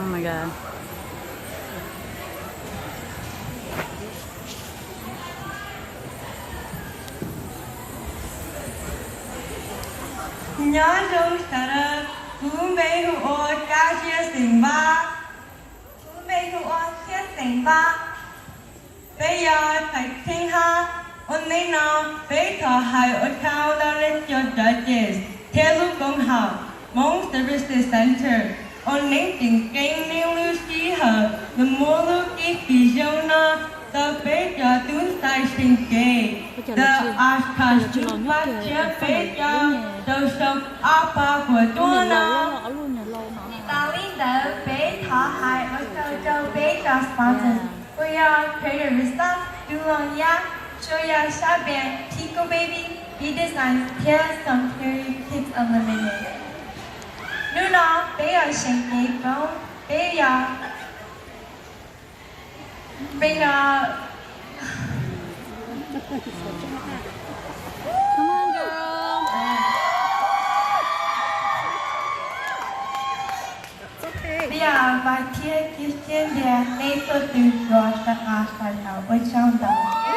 Oh my God. Nyob zoo sawv daws, kuv lub npe hu ua Kab Ziab xeem Vaj. Kuv lub npe hu ua Thiab xeem Vaj. Peb yog thais theej hab. Ua neej no peb thov hais ua tsaug rau nej cov judges thiab lub koom haum Hmong Services Center uas nej tseem ceeb nej lub sij hawm los muab lub cib fim zoo no rau peb cov tub ntxhais seem ceeb. The Oshkosh Youth Club thiab peb cov rau xyoo ob phav kaum cuaj no. Tsis tas li ntawd peb thov hais ua tsaug rau peb cov sponsors uas yog Creative Response, Dulong Yaj, Shoya Sha Band, Tico Baby, B Designs thiab Cemetery Kids Unlimited. Hnub no peb yuav seem ceeb koob, peb yuav, peb yuav, peb yuav vam thiab cia siab tias nej txhua tus yuav sawv los sawv daws, ua tsaug ntau.